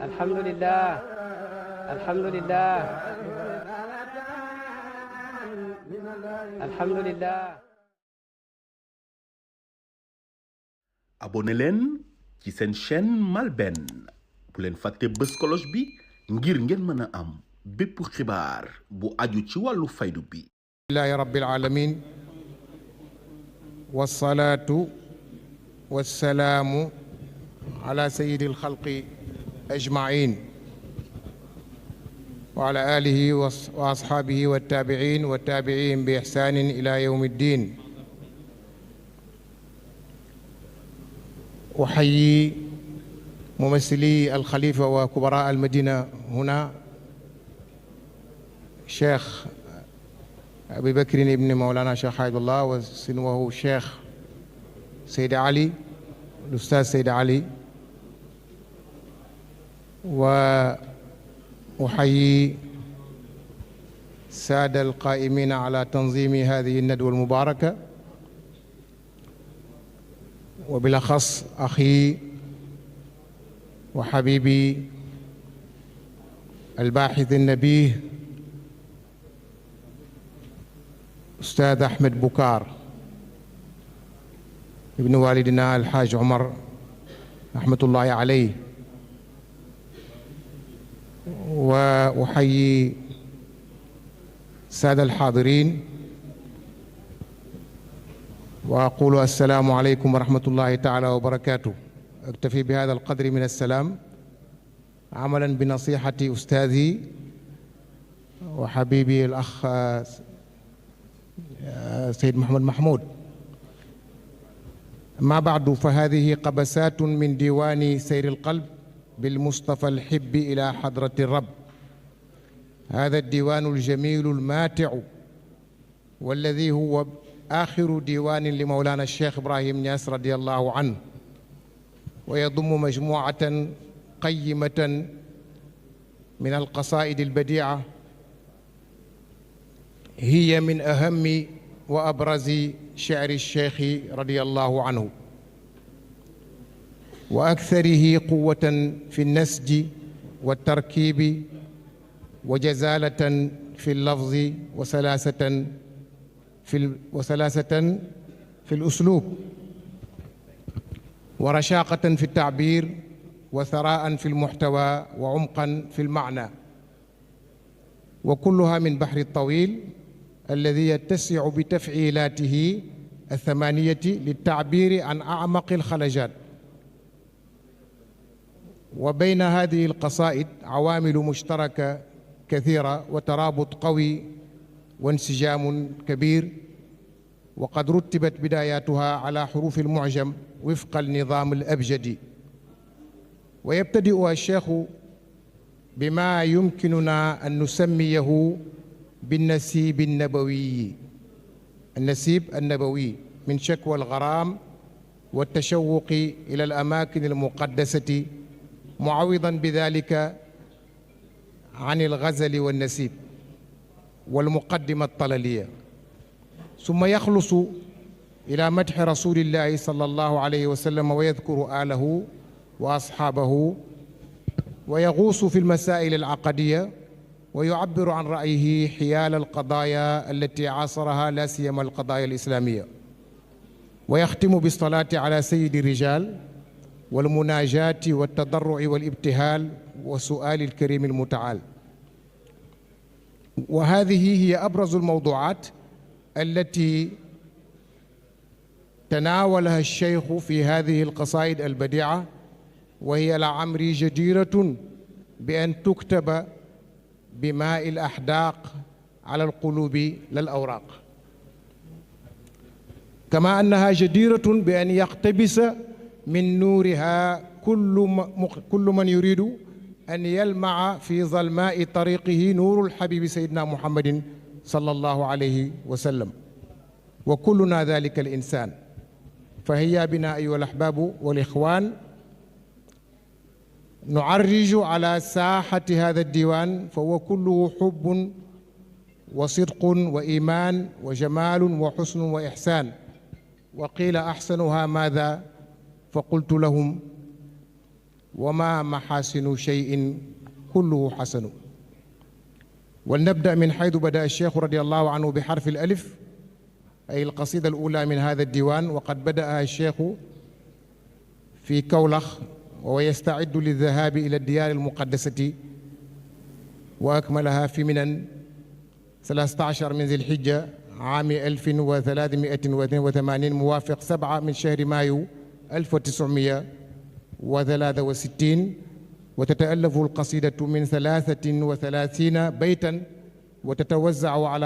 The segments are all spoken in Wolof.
alhamdulillah alhamdulillah alhamdulillah. abonné leen ci seen chaîne MALBN bu leen fàtte bës cloche bi ngir ngeen mën a am bépp xibaar bu aju ci wàllu faydu bi. alhamdulillahi rabbil alamin wassalaatu wassalaamu ala sayyidil xalqi ajmain wa ala alihi wa ashaabihi wa taabiciin wa taabiciin bi ixsaanin ila yawmi ddin. أحيي ممثلي الخليفة وكبراء المدينة هنا شيخ أبي بكر ابن مولانا شيخ حايد الله وسنوه الشيخ سيد علي الأستاذ سيد علي، وأحيي السادة القائمين على تنظيم هذه الندوة المباركة، وبالأخص أخي وحبيبي الباحث النبيه أستاذ أحمد بكار ابن والدنا الحاج عمر رحمة الله عليه، وأحيي السادة الحاضرين وأقول السلام عليكم ورحمة الله تعالى وبركاته. أكتفي بهذا القدر من السلام عملا بنصيحة أستاذي وحبيبي الأخ سيد محمد محمود. ما بعد، فهذه قبسات من ديوان سير القلب بالمصطفى الحب إلى حضرة الرب. هذا الديوان الجميل الماتع والذي هو آخر ديوان لمولانا الشيخ إبراهيم نياس رضي الله عنه، ويضم مجموعة قيمة من القصائد البديعة هي من أهم وأبرز شعر الشيخ رضي الله عنه، وأكثره قوة في النسج والتركيب وجزالة في اللفظ وسلاسة في الأسلوب ورشاقة في التعبير وثراء في المحتوى وعمقا في المعنى، وكلها من بحر الطويل الذي يتسع بتفعيلاته الثمانية للتعبير عن أعمق الخلجات. وبين هذه القصائد عوامل مشتركة كثيرة وترابط قوي وانسجام كبير، وقد رتبت بداياتها على حروف المعجم وفق النظام الأبجدي. ويبتدئ الشيخ بما يمكننا أن نسميه بالنسيب النبوي، النسيب النبوي من شكوى الغرام والتشوق إلى الأماكن المقدسة، معوضا بذلك عن الغزل والنسيب والمقدمة الطللية، ثم يخلص إلى مدح رسول الله صلى الله عليه وسلم ويذكر آله وأصحابه، ويغوص في المسائل العقدية ويعبر عن رأيه حيال القضايا التي عاصرها لا سيما القضايا الإسلامية، ويختم بالصلاة على سيد الرجال والمناجاة والتضرع والابتهال وسؤال الكريم المتعال. وهذه هي أبرز الموضوعات التي تناولها الشيخ في هذه القصائد البديعة، وهي لعمري جديرة بأن تكتب بماء الأحداق على القلوب لا الأوراق، كما أنها جديرة بأن يقتبس من نورها كل من يريد أن يلمع في ظلماء طريقه نور الحبيب سيدنا محمد صلى الله عليه وسلم، وكلنا ذلك الإنسان. فهيا بنا أيها الأحباب والإخوان نعرج على ساحة هذا الديوان، فهو كله حب وصدق وإيمان وجمال وحسن وإحسان. وقيل أحسنها ماذا فقلت لهم وما محاسن شيء كله حسن. ولنبدأ من حيث بدأ الشيخ رضي الله عنه بحرف الألف، أي القصيدة الأولى من هذا الديوان، وقد بدأها الشيخ في كولخ وهو يستعد للذهاب إلى الديار المقدسة، وأكملها في منن 13 من ذي الحجة عام 1382 موافق 7 من شهر مايو 1963. وتتألف القصيدة من 33 بيتا وتتوزع على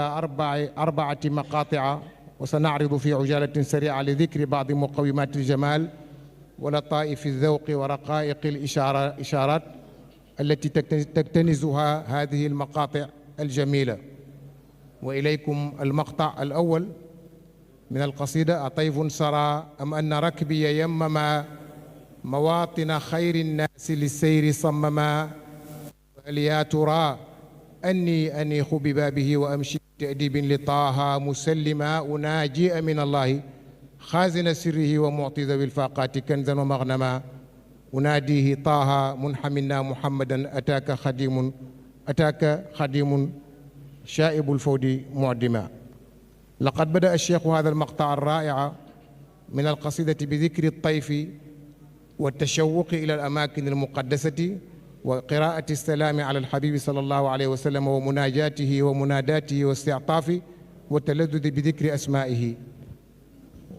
أربعة مقاطع، وسنعرض في عجالة سريعة لذكر بعض مقومات الجمال ولطائف الذوق ورقائق الإشارات التي تكتنزها هذه المقاطع الجميلة. وإليكم المقطع الأول من القصيدة: أطيف سرى أم أن ركبي يمما مواطن خير الناس للسير صمما، هل يا ترى أني أنيخ ببابه وأمشي بتأديب لطه مسلما، أناجي من الله خازن سره ومعطي ذوي الفاقات كنزا ومغنما، أناديه طه منحمنا محمدا أتاك خديم شائب الفود معدما. لقد بدأ الشيخ هذا المقطع الرائع من القصيدة بذكر الطيف والتشوق إلى الأماكن المقدسة وقراءة السلام على الحبيب صلى الله عليه وسلم ومناجاته ومناداته واستعطافه والتلذذ بذكر أسمائه.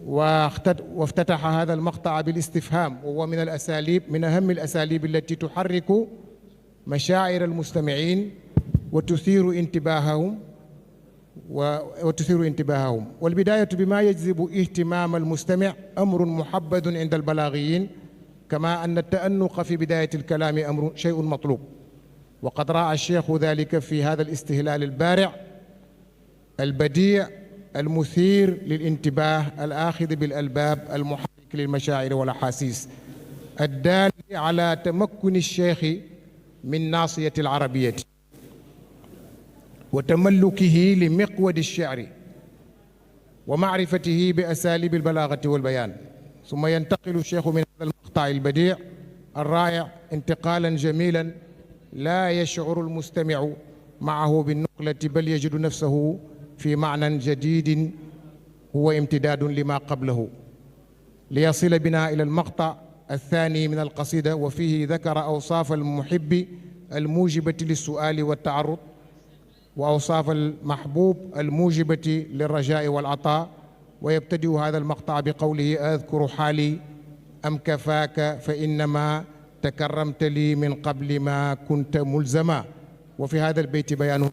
وافتتح هذا المقطع بالاستفهام، وهو من أهم الأساليب التي تحرك مشاعر المستمعين وتثير انتباههم. والبداية بما يجذب اهتمام المستمع أمر محبذ عند البلاغيين، كما أن التأنق في بداية الكلام شيء مطلوب. وقد رأى الشيخ ذلك في هذا الاستهلال البارع البديع المثير للانتباه الآخذ بالألباب المحرك للمشاعر والأحاسيس، الدال على تمكن الشيخ من ناصية العربية وتملكه لمقود الشعر ومعرفته بأساليب البلاغة والبيان. ثم ينتقل الشيخ من هذا المقطع البديع الرائع انتقالا جميلا لا يشعر المستمع معه بالنقلة، بل يجد نفسه في معنى جديد هو امتداد لما قبله، ليصل بنا إلى المقطع الثاني من القصيدة، وفيه ذكر أوصاف المحب الموجبة للسؤال والتعرض، وأوصاف المحبوب الموجبة للرجاء والعطاء. ويبتدئ هذا المقطع بقوله: أذكر حالي أم كفاك فإنما تكرمت لي من قبل ما كنت ملزما. وفي هذا البيت بيان.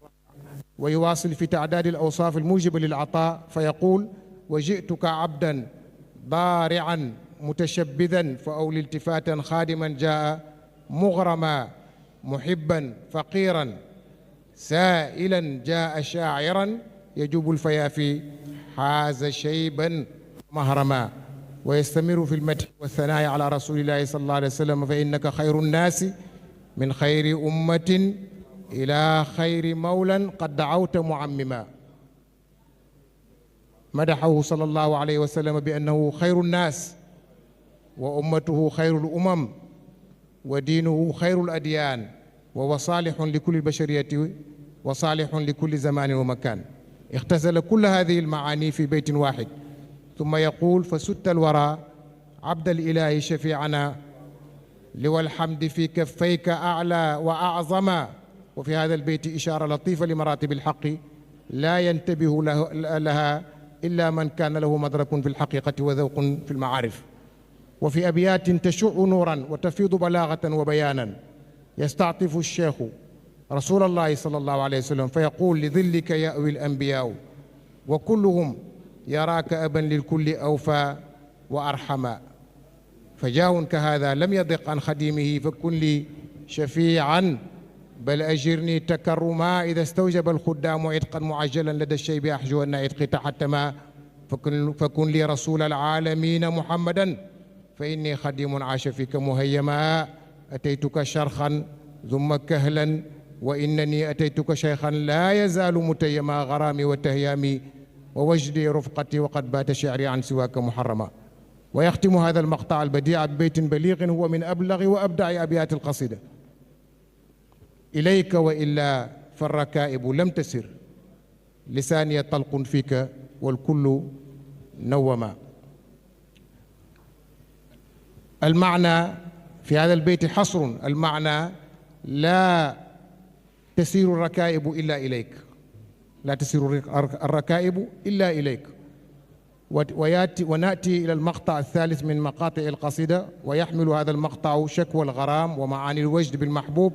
ويواصل في تعداد الأوصاف الموجبة للعطاء فيقول: وجئتك عبدا ضارعا متشبذا فأولي التفاتا خادما جاء مغرما محبا فقيرا سائلا جاء شاعرا يجوب الفيافي حاز شيبا مهرما. ويستمر في المدح والثناء على رسول الله صلى الله عليه وسلم: فإنك خير الناس من خير أمة إلى خير مولى قد دعوت معمما. مدحه صلى الله عليه وسلم بأنه خير الناس وأمته خير الأمم ودينه خير الأديان، وهو صالح لكل البشرية وصالح لكل زمان ومكان. اختزل كل هذه المعاني في بيت واحد، ثم يقول: فسدت الورى عبد الإله شفيعنا لوى الحمد في كفيك أعلى وأعظما. وفي هذا البيت إشارة لطيفة لمراتب الحق لا ينتبه لها إلا من كان له مدرك في الحقيقة وذوق في المعارف. وفي أبيات تشع نورا وتفيض بلاغة وبيانا يستعطف الشيخ رسول الله صلى الله عليه وسلم فيقول: لظلك يأوي الأنبياء وكلهم يراك أبا للكل أوفى وأرحما، فجاه كهذا لم يضق عن خديمه فكن لي شفيعا بل أجرني تكرما، إذا استوجب الخدام عتقا معجلا لدى الشيب أحجو أن عتقي تحتما، فكن لي رسول العالمين محمدا فإني خديم عاش فيك مهيما، أتيتك شرخا ثم كهلا وإنني أتيتك شيخا لا يزال متيما، غرامي وتهيامي ووجدي رفقتي وقد بات شعري عن سواك محرما. ويختم هذا المقطع البديع ببيت بليغ هو من أبلغ وأبدع أبيات القصيدة: إليك وإلا فالركائب لم تسر، لساني طلق فيك والكل نوما. المعنى في هذا البيت حصر، المعنى: لا تسير الركائب إلا إليك، لا تسير الركائب إلا إليك. ونأتي إلى المقطع الثالث من مقاطع القصيدة، ويحمل هذا المقطع شكوى الغرام ومعاني الوجد بالمحبوب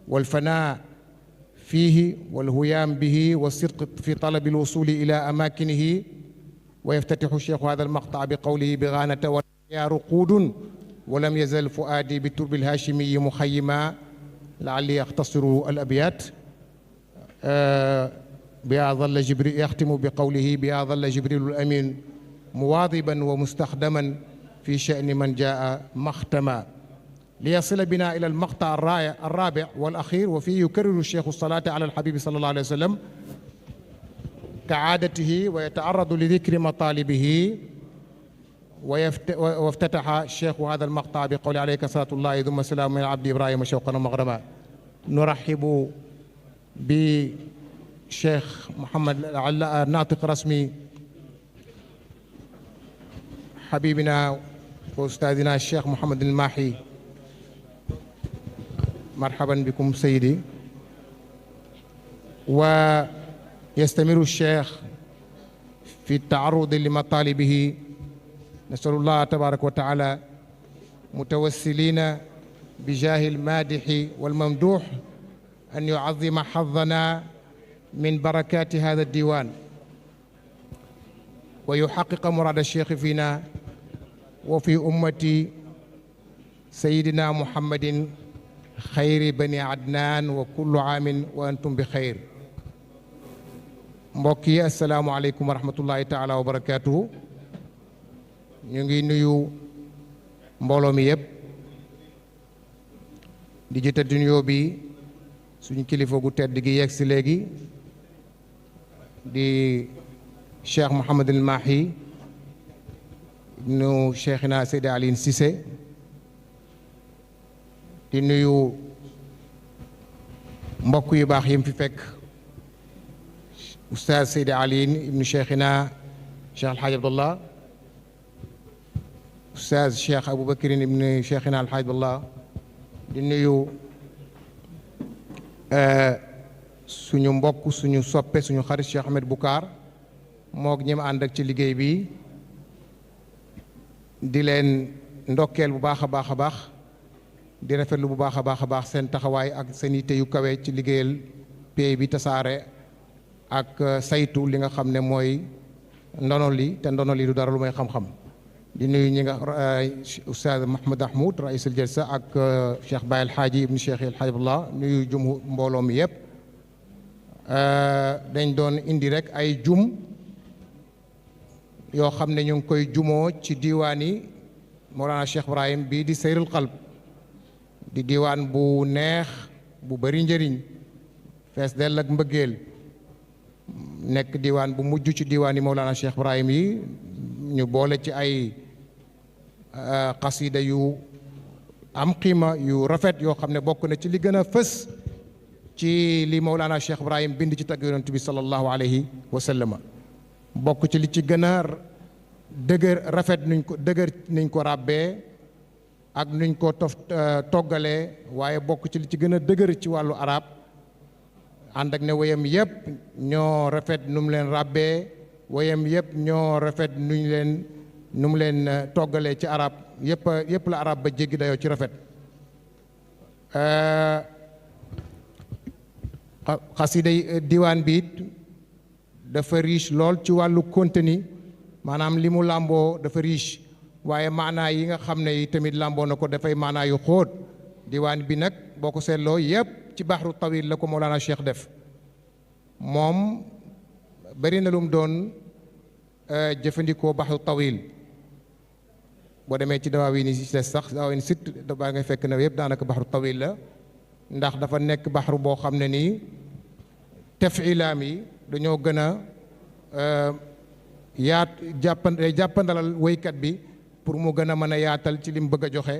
والفناء فيه والهيام به والصدق في طلب الوصول إلى أماكنه. ويفتتح الشيخ هذا المقطع بقوله: بغانة يا رقود ولم يزل فؤادي بالترب الهاشمي مخيما. لعلي أختصر الأبيات. بها ظل جبريل، يختم بقوله: بها ظل جبريل الأمين مواظبا ومستخدما في شأن من جاء مختما، ليصل بنا إلى المقطع الرابع والأخير، وفيه يكرر الشيخ الصلاة على الحبيب صلى الله عليه وسلم كعادته ويتعرض لذكر مطالبه. وافتتح الشيخ هذا المقطع بقول: عليك صلاة الله ثم سلام من العبد إبراهيم شوقا ومغرما. نرحب بشيخ محمد الناطق الرسمي حبيبنا وأستاذنا الشيخ محمد الماحي. مرحبا بكم سيدي. ويستمر الشيخ في التعرض لمطالبه. نسأل الله تبارك وتعالى متوسلين بجاه المادح والممدوح أن يعظم حظنا من بركات هذا الديوان، ويحقق مراد الشيخ فينا وفي أمة سيدنا محمد خير بني عدنان، وكل عام وأنتم بخير. mbokk yi asalaamaaleykum wa rahmatullahi taala wa barakaatuhu. ñu ngi nuyu mbooloo mi yëpp di jiite nuyoo bi suñu kilifa gu tedd gi yegg si léegi di Cheikh Mouhamad El Mahi ibnu Cheikhina Seydi Alioune Cissé, di nuyu mbokk yu baax yi mu fi fekk: Oustaz Seydi Alioune ibnu Cheikhina Cheikh El Hadj Abdallah, Oustaz Cheikh Aboubacrine ibnu Cheikhina El Hadj Abdallah. di nuyu suñu mbokk suñu soppe suñu xarit Cheikh Ahmed Boucar moog ñi ma ànd ak ci liggéey bi, di leen ndokkeel bu baax a baax a baax, di rafetlu bu baax a baax a baax seen taxawaay ak seen yitte yu kawe ci liggéeyal pays bi, tasaare ak saytu li nga xam ne mooy ndono li, te ndono li du dara lu may xam-xam. di nuyu ñi nga Oustaz Mahmoud Ahmoud rais al jalsa ak Cheikh Baye El Hadji ibnu Cheikh El Hadj Abdallah, nuyu jum mbooloo mi yëpp. dañ doon indi rek ay jum yoo xam ne ñu ngi koy jumoo ci diiwaan yi Mawlana Cheikh Ibrahim bii di Sayrul Qalb, di diiwaan bu neex bu bari njëriñ, fees dell ak mbëggeel, nekk diiwaan bu mujj ci diiwaan yi Mawlana Cheikh Ibrahim yi. ñu boole ci ay xasida yu am qiima yu rafet yoo xam ne bokk na ci li gën a fës ci li Mawlana Cheikh Ibrahim bind ci tagg yonent bi sallallahu alayhi wa sallam. bokk ci li ci gën a dëgër rafet nuñ ko ràbbee ak nuñ ko toggalee, waaye bokk ci li ci gën a dëgër ci wàllu arab, ànd ak ne wayam yëpp ñoo rafet nu mu leen ràbbee, wayam yëpp ñoo rafet nu mu leen toggalee ci arab, yëpp la arab ba jéggi dayoo ci rafet. xasida diwaan bi it dafa riche lool ci wàllu contenu, maanaam li mu làmboo dafa riche, waaye maanaa yi nga xam ne yi tamit làmboo na ko dafay maanaa yu xóot. diwaan bi nag boo ko seetloo yëpp ci baxru tawil la ko Mawlana Cheikh def. moom bari na lu mu doon jëfandikoo baxru tawil. boo demee ci dawaawiin yi ci des sax dawaawiin sit da ngay fekk na yëpp daanaka baxru tawil la, ndax dafa nekk baxru boo xam ne nii tafilaam yi dañoo gën a jàppandalal woykat bi pour mu gën a mën a yaatal ci lim bëgg a joxe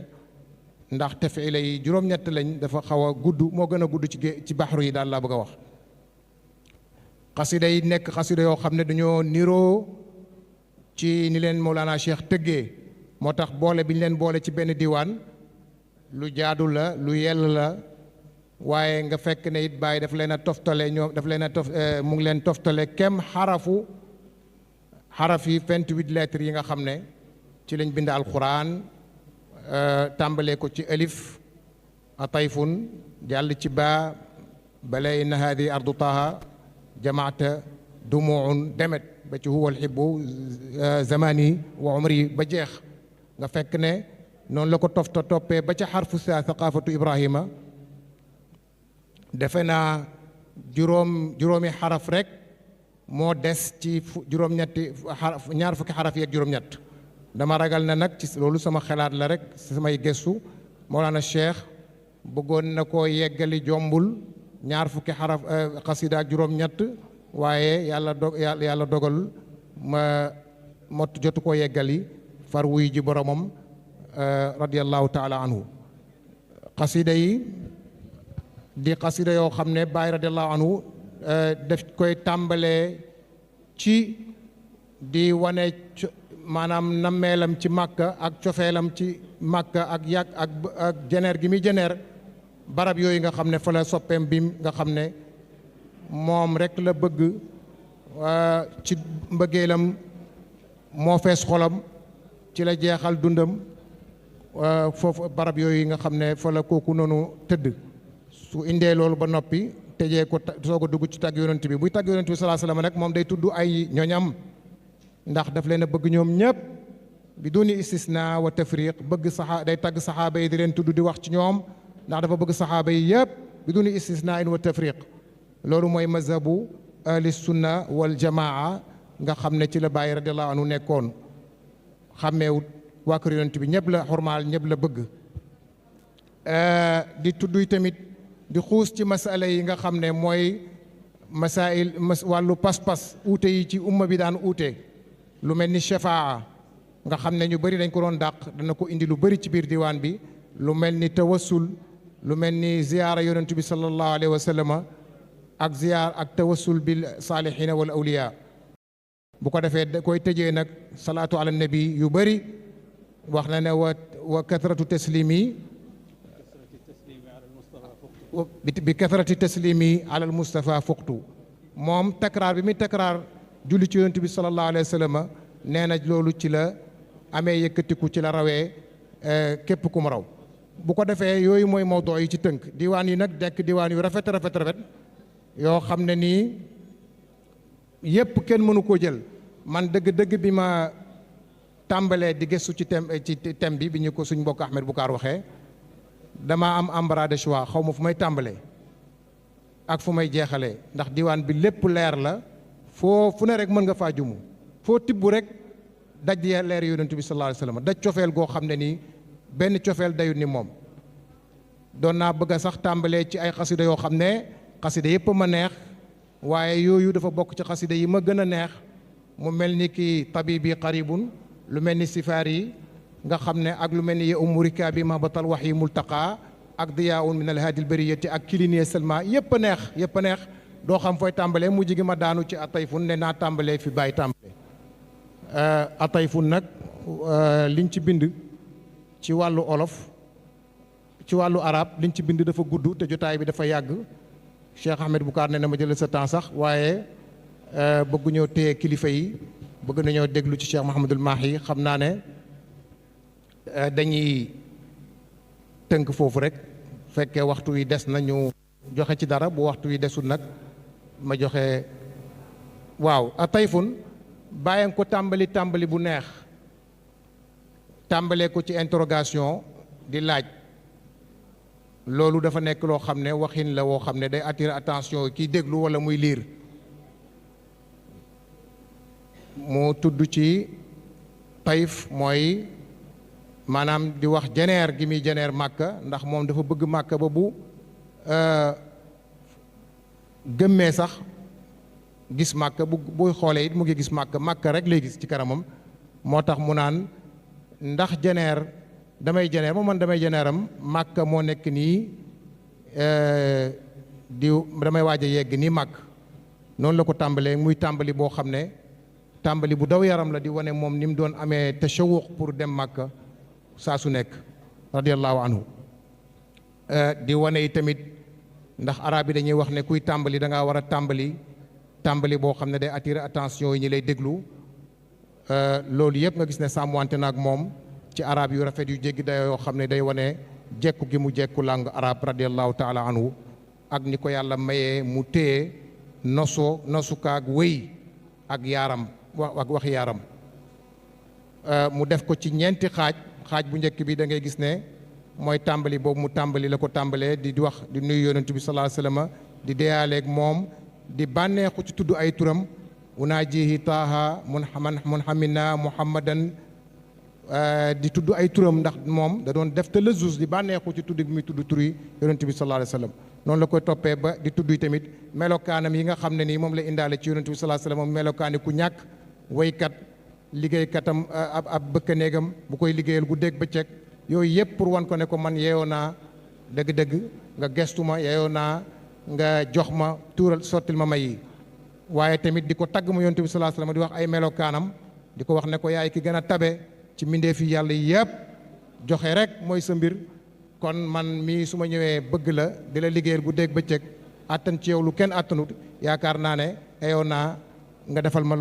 ndax tafiila yi juróom-ñett lañ dafa xaw a gudd moo gën a gudd ci baxru yi daal laa bëgg a wax. xasida yi nekk xasida yoo xam ne dañoo niroo ci ni leen Mawlana Cheikh tëggee moo tax boole bi ñu leen boole ci benn diwaan lu jaadu la lu yell la waaye nga fekk ne it bàyyi daf leen a toftale ñoom daf leen a mu ngi leen toftale kem xaraf yi 28 lettres yi nga xam ne ci lañ bind alquran tàmbalee ko ci alif atayfun jàll ci baa bala inna hadi ardu taha jamaata dumuun demet ba ci huwa alxibbu zamani wa umri ba jeex nga fekk ne noonu la ko toppee ba ca xarfu sa thaqafatu ibrahima defe naa juróomi xaraf rek moo des ci juróom-ñetti xaraf ñaar fukki xaraf yeeg juróom-ñett dama ragal na nag ci loolu sama xalaat la rek samay gëstu Mawlana Cheikh bëggoon na koo yeggali jombul ñaar fukki xaraf xasida ak juróom-ñett waaye yàlla dogal ma mot jotu koo yeggali far wuy ji boromam radiyallahu taala anhu xasida yi di xasida yoo xam ne Baay radiyallahu anhu daf koy tàmbalee ci di wane maanaam nammeelam ci Màkka ak cofeelam ci Màkka ak yàgg ak jeneer gi muy jeneer barab yooyu nga xam ne fa la soppeem bi nga xam ne moom rek la bëgg ci mbëggeelam moo fees xolam ci la jeexal dundam foofu barab yooyu nga xam ne fa la kooku noonu tëdd su indee loolu ba noppi tëjee ko soog a dugg ci tàgg yonent bi buy tàgg yonent bi sallallahu alayhi wasallam rek moom day tudd ay ñoñam ndax daf leen a bëgg ñoom ñëpp bi duni istisna wa tafriq bëgg day tàgg saxaaba yi di leen tudd di wax ci ñoom ndax dafa bëgg saxaaba yi yëpp bi duni istisna in wa tafriq loolu mooy mazhabu ahli sunna wal jamaa nga xam ne ci la Baay radiyallahu anhu nekkoon xàmmeewut waa kër yonent bi ñëpp la xormaal ñëpp la bëgg di tudd tamit di xuus ci masala yi nga xam ne mooy masail wàllu pas-pas uute yi ci umma bi daan uute lu mel ni shafaa nga xam ne ñu bëri dañ ko doon dàq dana ko indi lu bëri ci biir diwaan bi lu mel ni tawassul lu mel ni ziyaara yonent bi sallallahu alayhi wa sallam ak ziyaar ak tawassul bil saalihiina wal awliya bu ko defee da koy tëjee nag salaatu ala nabi yu bëri wax na ne wa kathratu taslimi bi kathrati taslimi ala al mustafa fuqtu moom takraar bi muy takraar julli ci yonent bi sallallahu alayhi wa sallam nee na loolu ci la amee yëkkatiku ci la rawee képp ku mu raw bu ko defee yooyu mooy mawduu yi ci tënk diwaan yi nag dekk diwaan yu rafet yoo xam ne nii yépp kenn mënu koo jël man dëgg-dëgg bi ma tàmbalee di gëstu ci thème bi ñu ko suñ mbokk Ahmed Boucar waxee damaa am embarras de choix xaw ma fu may tàmbalee ak fu may jeexalee ndax diwaan bi lépp leer la fu ne rek mën nga faa jumu foo tibb rek daj leer yonent bi sallallahu alayhi wasallam daj cofeel goo xam ne nii benn cofeel dayut ni moom doon naa bëgg a sax tàmbalee ci ay xasida yoo xam ne xasida yëpp ma neex waaye yooyu dafa bokk ci xasida yi ma gën a neex mu mel ni ki tabibi qaribun lu mel ni sifaar yi nga xam ne ak lu mel ni ya umurika bi ma batal wax yi multaqa ak diyaun min alhaadil bariyati ak kiliniye selma yëpp a neex doo xam fooy tàmbalee mujj gi ma daanu ci atayfun ne naa tàmbalee fi bàyyi tàmbalee atayfun nag liñ ci bind ci wàllu olof ci wàllu arab liñ ci bind dafa gudd te jotaay bi dafa yàgg Cheikh Ahmed Boucar ne na ma jël sa temps sax waaye bëggu ñoo téye kilifa yi bëgg nañoo déglu ci Cheikh Mahamadul Mahi xam naa ne dañuy tënk foofu rek fekkee waxtu wi des na ñu joxe ci dara bu waxtu wi desul nag ma joxe waaw a tayfun bàyyi ko tàmbali bu neex tàmbalee ko ci interrogation di laaj loolu dafa nekk loo xam ne waxin la woo xam ne day attirer attention kiy déglu walla muy liir mu tudd ci tayf mooy maanaam di wax jeneer gi muy jeneer màkka ndax moom dafa bëgg màkka ba bu gëmmee sax gis màkka buy xoolee it mu ngi gis màkka rek lay gis ci kanamam moo tax mu naan ndax jeneer damay jeneer ma man damay jeneeram Màkka moo nekk nii di damay waaj a yegg nii màgg noonu la ko tàmbalee muy tàmbali boo xam ne tàmbali bu daw yaram la di wane moom ni mu doon amee tashawuq pour dem Màkka saa su nekk radiyallahu anhu di wane yi tamit ndax arab yi dañuy wax ne kuy tàmbali da ngaa war a tàmbali boo xam ne day attirer attention yi ñi lay déglu loolu yëpp nga gis ne sàmmwante na ak moom ci arab yu rafet yu jéggi dayoo yoo xam ne day wane jekku gi mu jekku langue arab radiyallahu taala anhu ak ni ko yàlla mayee mu téye nosukaak wéy ak yaaram wax yaaram mu def ko ci ñeenti xaaj bu njëkk bi da ngay gis ne mooy tàmbali boobu mu tàmbali la ko tàmbalee di wax di nuyu yonent bi sallallahu alayhi wasallam di deyaaleeg moom di bànneexu ci tudd ay turam unaajihi taaha munhamina muhammadan di tudd ay turam ndax moom da doon def te lëzus di bànneexu ci tudd bi muy tudd tur yi yonent bi sallallahu alayhi wasallam noonu la koy toppee ba di tudd tamit melokaanam yi nga xam ne nii moom la indaale ci yonent bi sallallahu alayhi wasallam melokaani ku ñàkk waykat liggéeykatam ab bëkkanéegam bu koy liggéeyal guddeeg bëccëg yooyu yëpp pour wan ko ne ko man yeeyoo naa dëgg-dëgg nga gestu ma yeeyoo naa nga jox ma tuural sottil ma may yi waaye tamit di ko tagg ma yonent bi sallallahu alayhi wasallam di wax ay melokaanam di ko wax ne ko yaay ki gën a tabe ci mbindeefi yàlla yëpp joxe rek mooy sa mbir kon man mii su ma ñëwee bëgg la di la liggéeyal guddeeg bëccëg attan ci yow lu kenn attanut yaakaar naa ne yeeyoo naa nga defal ma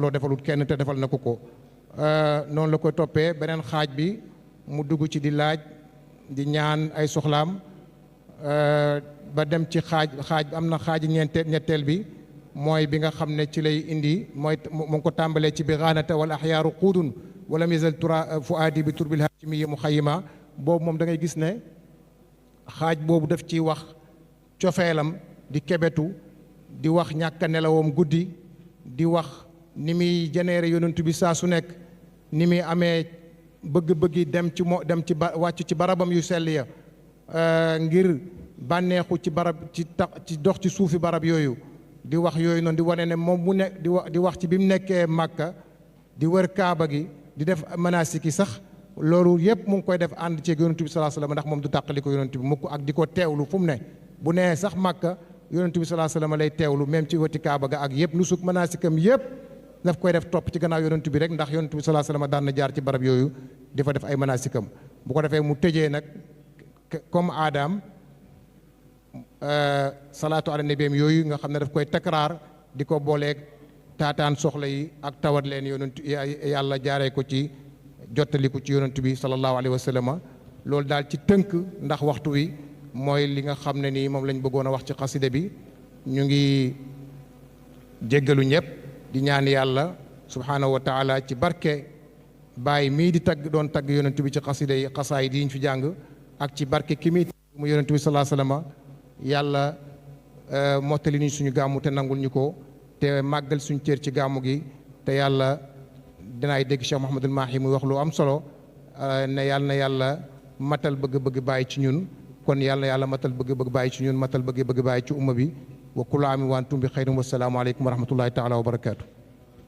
loo defalut kenn te defal na ko noonu la koy toppee beneen xaaj bi mu dugg ci di laaj di ñaan ay soxlaam ba dem ci xaaj am na xaaji ñetteel bi mooy bi nga xam ne ci lay indi mooy mu ngi ko tàmbalee ci bi xaanata wal axyaaru quudun walam yazal tura fuaadi bi turbil haashimiyya muxayyima boobu moom da ngay gis ne xaaj boobu daf ciy wax cofeelam di kebetu di wax ñàkk a nelawam guddi di wax ni muy jeneere yonent bi saa su nekk ni muy amee bëgg-bëggi dem ci wàcc ci barabam yu sell ya ngir bànneexu ci barab ci dox ci suufi barab yooyu di wax yooyu noonu di wane ne moom mu nekk di wax ci bi mu nekkee Màkka di wër Kaaba gi di def manasik yi sax loolu yëpp mu ngi koy def ànd ceeg yonent bi sallallahu alayhi wasallam ndax moom du tàqali ko yonent bi mukk ak di ko teewlu fu mu ne bu nee sax Màkka yonent bi sallallahu alayhi wasallam lay teewlu même ci wëti Kaaba ga ak yëpp nusuk manasikam yëpp daf koy def topp ci gannaaw yonent bi rek ndax yonent bi sallallahu alayhi wasallam daan na jaar ci barab yooyu di fa def ay manasikam bu ko defee mu tëjee nag comme aadaam salaatu ala nabiam yooyu nga xam ne daf koy takraar di ko booleeg taataan soxla yi ak tawat leen yonent yàlla jaaree ko ci jottaliku ci yonent bi sallallahu alayhi wasallam loolu daal ci tënk ndax waxtu wi mooy li nga xam ne nii moom lañ bëggoon a wax ci xaside bi ñu ngi jéggalu ñëpp di ñaan yàlla subhaanahu wa taala ci barke Baay mii di doon tagg yonent bi ci xaside yi xasaay di ñu fi jàng ak ci barke ki muy mu yonent bi sallallahu alayhi wasallam yàlla mottali ñu suñu gàmmu te nangul ñu ko te màggal suñu cër ci gàmmu gi te yàlla dinaay dégg Cheikh Mouhamadul Mahi muy wax lu am solo ne yàlla na yàlla matal bëgg-bëgg Baay ci ñun kon yàlla na yàlla matal bëgg-bëgg Baay ci ñun matal bëgg-bëgg Baay ci umma bi wa kullu aamin wa antum bi xayrin wa salaamu aleykum wa rahmatullahi taala wa barakaatu